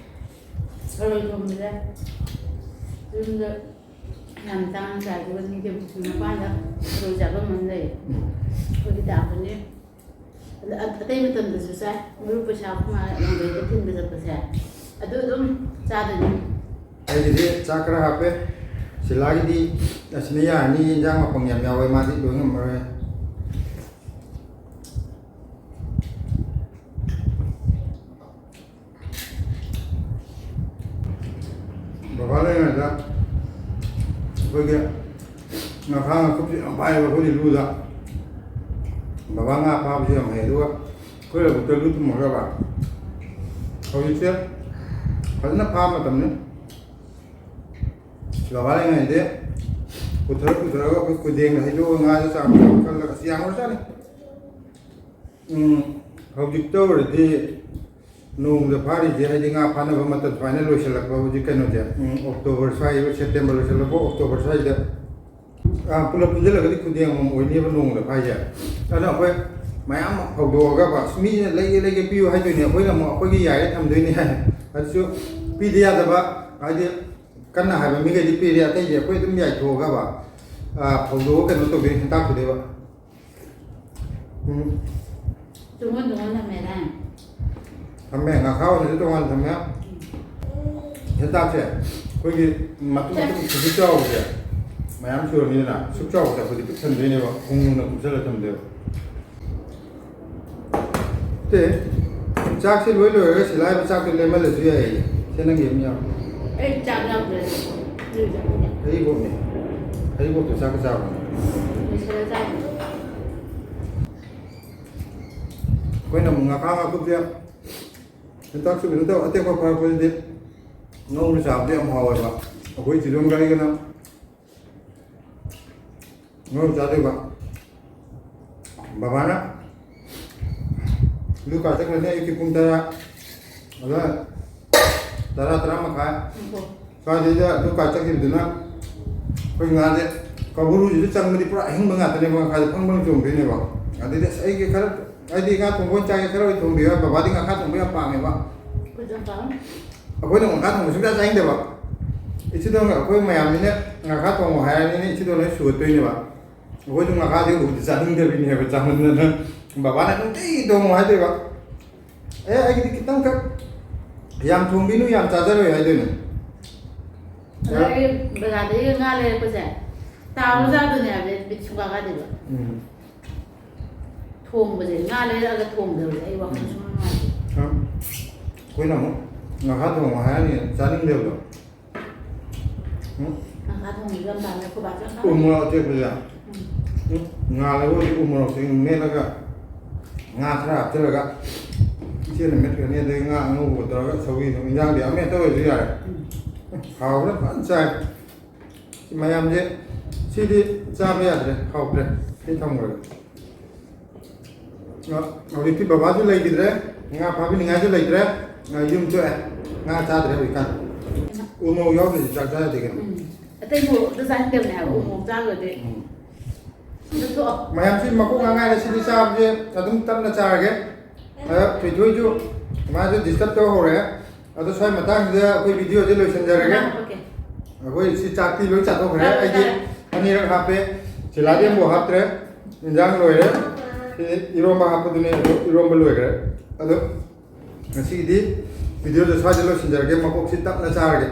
ꯊꯔꯣꯏ ꯊꯣꯡꯕꯁꯦ ꯌꯨꯝꯗ ꯌꯥꯝ ꯇꯥꯡꯅ ꯆꯥꯏ, ꯑꯗꯨꯒ ꯅꯤꯡꯊꯝ ꯃꯄꯥꯟꯗ ꯊꯔꯣꯏ ꯆꯥꯐꯝ ꯑꯃ ꯂꯩ꯫ ꯎꯝ꯫ ꯑꯩꯈꯣꯏꯒꯤ ꯇꯥꯕꯅꯤ꯫ ꯑꯗ ꯑ-, ꯑꯇꯩ ꯃꯇꯝꯗꯁꯨ ꯆꯥꯏ꯫ ꯃꯔꯨꯞ ꯄꯩꯁꯥ ꯑꯩꯈꯣꯏ ꯃꯥ ꯂꯝꯗꯩꯗ ꯊꯤꯟꯕ ꯆꯠꯄꯁꯦ ꯑꯗꯨ ꯑꯗꯨꯝ ꯆꯥꯗꯣꯏꯅꯤ꯫ ꯑꯩꯒꯤꯗꯤ ꯆꯥꯛ ꯈꯔ ꯍꯥꯞꯄꯦ꯫ ꯁꯤꯂꯥꯒꯤꯗꯤ ꯑꯁꯤꯅ ꯌꯥꯔꯅꯤ, ꯏꯟꯖꯥꯡ ꯃꯄꯪ ꯌꯥꯝ ꯌꯥꯎꯋꯦ, ꯃꯥꯗꯤ ꯂꯣꯏ ꯉꯝꯃꯔꯣꯏ꯫ ꯕꯕꯥ ꯂꯩꯔꯤꯉꯩꯗ ꯑꯩꯈꯣꯏꯒꯤ ꯉꯥꯈꯥ ꯉꯥꯀꯨꯞꯁꯦ ꯌꯥꯝ ꯐꯥꯏꯌꯦꯕ ꯑꯩꯈꯣꯏꯗꯤ ꯂꯨꯗ꯫ ꯕꯕꯥ ꯉꯥ ꯐꯥꯕꯁꯨ ꯌꯥꯝ ꯍꯩ, ꯑꯗꯨꯒ ꯑꯩꯈꯣꯏ ꯂꯧꯕꯨꯛꯇ ꯂꯨ ꯊꯨꯝꯃꯒꯕ꯫ ꯍꯧꯖꯤꯛꯁꯦ ꯐꯖꯅ ꯐꯥꯕ ꯃꯇꯝꯅꯤ꯫ ꯕꯕꯥ ꯂꯩꯔꯤꯉꯩꯗꯤ ꯄꯨꯊꯔ ꯄꯨꯊꯔꯒ ꯑꯩꯈꯣꯏ ꯈꯨꯗꯦꯡꯗ ꯍꯩꯗꯣꯛꯑꯒ ꯉꯥꯁꯦ ꯆꯥꯝꯃ ꯆꯥꯝꯃ ꯈꯜꯂꯒ ꯑꯁ ꯌꯥꯝꯈ꯭ꯔꯖꯥꯠꯅꯤ꯫ ꯎꯝ, ꯍꯧꯖꯤꯛꯇ ꯑꯣꯏꯔꯗꯤ ꯅꯣꯡꯃꯗ ꯐꯥꯔꯤꯁꯦ, ꯍꯥꯏꯗꯤ ꯉꯥ ꯐꯥꯅꯕ ꯃꯇꯝ ꯁꯨꯃꯥꯏꯅ ꯂꯣꯏꯁꯤꯜꯂꯛꯄ ꯍꯧꯖꯤꯛ ꯀꯩꯅꯣꯁꯦ, ꯎꯝ, ꯑꯣꯛꯇꯣꯕꯔ ꯁ꯭ꯋꯥꯏ, ꯁꯦꯞꯇꯦꯝꯕꯔ ꯂꯣꯏꯁꯤꯜꯂꯛꯄ ꯑꯣꯛꯇꯣꯕꯔ ꯁ꯭ꯋꯥꯏꯁꯤꯗ, ꯑꯥ, ꯄꯨꯂꯞ ꯄꯨꯟꯁꯤꯜꯂꯒꯗꯤ ꯈꯨꯗꯦꯡ ꯑꯃꯃꯝ ꯑꯣꯏꯅꯦꯕ ꯅꯣꯡꯃꯗ ꯐꯥꯏꯁꯦ꯫ ꯑꯗꯨꯅ ꯑꯩꯈꯣꯏ ꯃꯌꯥꯝ ꯍꯧꯗꯣꯛꯑꯒ ꯕꯁ ꯃꯤꯅ ꯂꯩꯒꯦ ꯂꯩꯒꯦ ꯄꯤꯌꯨ ꯍꯥꯏꯗꯣꯏꯅꯦ, ꯑꯩꯈꯣꯏꯅ ꯑꯃꯨꯛ ꯑꯩꯈꯣꯏꯒꯤ ꯌꯥꯏꯔꯦ ꯊꯝꯗꯣꯏꯅꯦ꯫ ꯑꯗꯨꯁꯨ ꯄꯤꯗ ꯌꯥꯗꯕ, ꯍꯥꯏꯗꯤ ꯀꯟꯅ ꯍꯥꯏꯕ ꯃꯤꯈꯩꯗꯤ ꯄꯤꯔꯦ, ꯑꯇꯩꯗꯤ ꯑꯩꯈꯣꯏ ꯑꯗꯨꯝ ꯌꯥꯏꯊꯣꯛꯑꯒꯕ, ꯑꯥ, ꯐꯧꯗꯣꯛꯑꯒ ꯀꯩꯅꯣ ꯇꯧꯗꯣꯏꯅꯦ, ꯍꯦꯟꯇꯥꯛꯈꯤꯗꯣꯏꯕ꯫ ꯎꯝ꯫ ꯇꯣꯉꯥꯟ ꯇꯣꯉꯥꯟ ꯊꯝꯃꯦꯗꯥꯏ? ꯊꯝꯃꯦ, ꯉꯥꯈꯥ ꯑꯣꯏꯅꯁꯨ ꯇꯣꯉꯥꯟ ꯊꯝꯃꯦ꯫ ꯍꯦꯟꯇꯥꯛꯁꯦ ꯑꯩꯈꯣꯏꯒꯤ ꯃꯇꯨꯝ ꯃꯇꯨꯝ ꯁꯨꯛ ꯆꯥꯎꯕꯁꯦ ꯃꯌꯥꯝ ꯁꯨꯔꯅꯤꯗꯅ, ꯁꯨꯛ ꯆꯥꯎꯕꯁꯦ ꯑꯩꯈꯣꯏꯗꯤ ꯄꯤꯛ ꯊꯟꯗꯣꯏꯅꯦꯕ, ꯈꯣꯡꯅ ꯀꯨꯞꯁꯜꯂ ꯊꯝꯗꯣꯏꯕ꯫ ꯅꯠꯇꯦ, ꯆꯥꯛꯁꯦ ꯂꯣꯏ ꯂꯣꯏꯔꯒ ꯁꯤꯂꯥꯏꯕ ꯆꯥꯛꯇꯣ ꯂꯦꯝꯍꯜꯂꯁꯨ ꯌꯥꯏꯌꯦ꯫ ꯁꯦ, ꯅꯪꯒꯤ ꯑꯃ ꯌꯥꯎꯔꯦ꯫ ꯑꯩ ꯆꯥꯛ ꯌꯥꯎꯗ꯭ꯔꯦ꯫ ꯍꯩꯔꯤꯕꯣꯞꯅꯦ꯫ ꯍꯩꯔꯤꯕꯣꯞꯇꯣ ꯆꯥꯛꯀ ꯆꯥꯕ꯭ꯔꯣ? ꯂꯣꯏꯁꯤꯜꯂ ꯆꯥꯏ꯫ ꯑꯩꯈꯣꯏꯅ ꯑꯃꯨꯛ ꯉꯥꯈꯥ ꯉꯥꯀꯨꯞꯁꯦ ꯍꯦꯟꯇꯥꯛꯁꯨ ꯀꯩꯅꯣ ꯇꯧ, ꯑꯇꯦꯛꯄ ꯐꯥꯔꯛꯄꯁꯤꯗꯤ ꯉꯧꯔ ꯆꯥꯕꯗꯤ ꯌꯥꯝ ꯍꯥꯎꯋꯦꯕ꯫ ꯑꯩꯈꯣꯏ ꯆꯤꯔꯣꯟ ꯒꯥꯔꯤꯒꯅ ꯉꯧꯔ ꯆꯥꯗꯣꯏꯕ꯫ ꯕꯕꯥꯅ ꯂꯨꯀꯥ ꯆꯠꯈ꯭ꯔꯅꯤ ꯑꯌꯨꯛꯀꯤ ꯄꯨꯡ ꯇꯔꯥ, ꯑꯗ ꯇꯔꯥ, ꯇꯔꯥ ꯃꯈꯥꯏ ꯁ꯭ꯋꯥꯏꯗꯩꯗ ꯂꯨꯀꯥ ꯆꯠꯈꯤꯕꯗꯨꯅ ꯑꯩꯈꯣꯏ ꯉꯥꯁꯦ ꯀꯧꯕ꯭ꯔꯨꯁꯤꯗ ꯆꯪꯕꯗꯤ ꯄꯨꯔꯥ ꯑꯍꯤꯡꯕ ꯉꯥꯛꯇꯅꯦꯕ, ꯉꯥꯈꯥꯁꯦ ꯐꯪ ꯐꯪ ꯆꯣꯡꯗꯣꯏꯅꯦꯕ꯫ ꯑꯗꯩꯗꯤ ꯑꯁ ꯑꯩꯒꯤ ꯈꯔ, ꯑꯩꯗꯤ ꯉꯥ ꯊꯣꯡꯕ ꯑꯣꯏꯅ ꯆꯥꯒꯦ, ꯈꯔ ꯑꯣꯏꯅ ꯊꯣꯡꯕꯤꯌꯨ ꯍꯥꯏ, ꯕꯕꯥꯗꯤ ꯉꯥꯈꯥ ꯊꯣꯡꯕ ꯌꯥꯝ ꯄꯥꯝꯃꯦꯕ꯫ ꯑꯩꯈꯣꯏꯁꯨ ꯌꯥꯝ ꯄꯥꯝꯃꯤ꯫ ꯑꯩꯈꯣꯏꯅ ꯑꯃꯨꯛ ꯉꯥꯈꯥ ꯊꯣꯡꯕ ꯁꯨꯡꯆꯥ ꯆꯥꯅꯤꯡꯗꯕ꯫ ꯏꯆꯤꯗꯣ ꯑꯩꯈꯣꯏ ꯃꯌꯥꯝꯅꯤꯅ ꯉꯥꯈꯥ ꯊꯣꯡꯉꯣ ꯍꯥꯏꯔꯅꯤꯅ ꯏꯆꯤꯗꯣ ꯂꯣꯏ ꯁꯨꯒꯠꯇꯣꯏꯅꯦꯕ꯫ ꯑꯩꯈꯣꯏꯁꯨ ꯉꯥꯈꯥꯁꯦ ꯎꯕꯗꯤ ꯆꯥꯅꯤꯡꯗꯕꯤꯅꯦꯕ ꯆꯥꯃꯟꯗꯅ꯫ ꯕꯕꯥꯅ ꯅꯨꯡꯇꯤꯒꯤ ꯊꯣꯡꯉꯣ ꯍꯥꯏꯗꯣꯏꯕ꯫ ꯑꯦ ꯑꯩꯒꯤꯗꯤ ꯈꯤꯇꯪꯈꯛ ꯌꯥꯝ ꯊꯣꯡꯕꯤꯅꯨ, ꯌꯥꯝ ꯆꯥꯖꯔꯣꯏ ꯍꯥꯏꯗꯣꯏꯅꯦ꯫ ꯑꯗꯣ ꯑꯩ ꯕꯖꯥꯔꯗꯒꯤ ꯉꯥ ꯂꯩꯔꯛꯄꯁꯦ ꯇꯥꯎꯔ ꯆꯥꯗꯣꯏꯅꯦ ꯍꯥꯏꯕꯗꯤ ꯕꯤꯠ ꯁꯨꯡꯀꯥ ꯀꯥꯗꯦꯕ꯫ ꯎꯝ꯫ ꯊꯣꯡꯕꯁꯦ, ꯉꯥ ꯂꯩꯔꯛꯑꯒ ꯊꯣꯡꯗꯕꯁꯦ ꯑꯩ ꯋꯥꯈꯜ ꯁꯨꯡꯅꯨꯡ ꯅꯨꯡꯉꯥꯏꯇꯦ꯫ ꯑꯩꯈꯣꯏꯅ ꯑꯃꯨꯛ ꯉꯥꯈꯥ ꯊꯣꯡꯉꯣ ꯍꯥꯏꯔꯅꯤ, ꯆꯥꯅꯤꯡꯗꯦꯕꯗꯣ꯫ ꯎꯝ꯫ ꯉꯥꯈꯥ ꯊꯣꯡꯕꯁꯨ ꯌꯥꯝ ꯄꯥꯝꯃꯦ, ꯑꯩꯈꯣꯏ ꯕꯥꯁꯨ ꯌꯥꯝ ꯎ ꯄꯥꯝꯃꯦ꯫ ꯃꯣꯔꯣꯛ ꯑꯇꯦꯛꯄꯁꯦ꯫ ꯎꯝ꯫ ꯎꯝ꯫ ꯉꯥꯜꯂꯒ ꯍꯧꯖꯤꯛ ꯎ ꯃꯣꯔꯣꯛꯁꯦ ꯃꯦꯠꯂꯒ ꯉꯥ ꯈꯔ ꯍꯥꯞꯆꯤꯜꯂꯒ ꯏꯆꯦꯅ ꯃꯦꯠꯈ꯭ꯔꯅꯤ, ꯑꯗꯩ ꯉꯥ ꯑꯉꯧꯕꯒ ꯇꯧꯔꯒ ꯁꯧꯒ꯭ꯔꯤ ꯑꯗꯨꯝ, ꯏꯟꯖꯥꯡꯗꯤ ꯑꯃ ꯍꯦꯛꯇ ꯑꯣꯏꯔꯁꯨ ꯌꯥꯔꯦ꯫ ꯎꯝ꯫ ꯍꯥꯎꯕꯅ ꯐꯖꯅ ꯆꯥꯏ꯫ ꯁꯤ ꯃꯌꯥꯝꯁꯦ ꯁꯤꯗꯤ ꯆꯥꯕ ꯌꯥꯗ꯭ꯔꯦ, ꯍꯥꯎꯇ꯭ꯔꯦ꯫ ꯁꯤ ꯊꯝꯈ꯭ꯔꯒꯦ꯫ ꯑ, ꯍꯧꯖꯤꯛꯇꯤ ꯕꯕꯥꯁꯨ ꯂꯩꯈꯤꯗ꯭ꯔꯦ, ꯉꯥ ꯐꯥꯕꯤꯅꯤꯡꯉꯥꯏꯁꯨ ꯂꯩꯇ꯭ꯔꯦ꯫ ꯑ, ꯌꯨꯝ ꯊꯣꯛꯑꯦ, ꯉꯥ ꯆꯥꯗ꯭ꯔꯦ ꯍꯧꯖꯤꯛꯀꯥꯟ꯫ ꯎ ꯃꯣꯔꯣꯛ ꯌꯥꯎꯗ꯭ꯔꯗꯤ ꯆꯥꯛ ꯆꯥ ꯌꯥꯗꯦ ꯀꯩꯅꯣ꯫ ꯎꯝ꯫ ꯑꯇꯩ ꯃꯣꯔꯣꯛ ꯑꯝꯇ ꯆꯥꯅꯤꯡꯗꯕꯅꯦ ꯍꯥꯏꯕ, ꯎ ꯃꯣꯔꯣꯛ ꯆꯥꯈ꯭ꯔꯗꯤ꯫ ꯎꯝ꯫ ꯑꯗꯨ ꯊꯣꯛꯑꯣ꯫ ꯃꯌꯥꯝꯁꯤ ꯃꯀꯣꯛ ꯉꯥꯡꯉꯥꯏꯔꯦ, ꯁꯤꯗꯤ ꯆꯥꯕꯁꯦ ꯑꯗꯨꯝ ꯇꯞꯅ ꯆꯥꯔꯒꯦ꯫ ꯑꯗ ꯊꯣꯏꯊꯣꯏꯁꯨ ꯃꯥꯁꯨ disturb ꯇꯧ ꯍꯧꯔꯦ꯫ ꯑꯗꯣ ꯁ꯭ꯋꯥꯏ ꯃꯇꯥꯡꯁꯤꯗ ꯑꯩꯈꯣꯏ video ꯁꯦ ꯂꯣꯏꯁꯤꯟꯖꯔꯒꯦ꯫ ꯉꯥ ꯍꯥꯞꯄꯛꯀꯦ꯫ ꯑꯩꯈꯣꯏ ꯁꯤ ꯆꯥꯛꯇꯤ ꯂꯣꯏ ꯆꯥꯊꯣꯛꯈ꯭ꯔꯦ꯫ ꯆꯥꯔꯦ, ꯑꯩꯗꯤ ꯆꯥꯔꯦ꯫ ꯑꯅꯤꯔꯛ ꯍꯥꯞꯄꯦ꯫ ꯁꯤꯂꯥꯗꯤ ꯑꯃꯨꯛ ꯍꯥꯞꯇ꯭ꯔꯦ꯫ ꯏꯟꯖꯥꯡ ꯂꯣꯏꯔꯦ꯫ ꯁꯤ ꯏꯔꯣꯝꯕ ꯍꯥꯞꯄꯗꯨꯅꯦ, ꯑꯗꯣ ꯏꯔꯣꯝꯕ ꯂꯣꯏꯈ꯭ꯔꯦ꯫ ꯑꯗꯣ ꯉꯁꯤꯒꯤꯗꯤ video ꯁꯦ ꯁ꯭ꯋꯥꯏꯗ ꯂꯣꯏꯁꯤꯟꯖꯔꯒꯦ꯫ ꯃꯀꯣꯛꯁꯤ ꯇꯞꯅ ꯆꯥꯔꯒꯦ꯫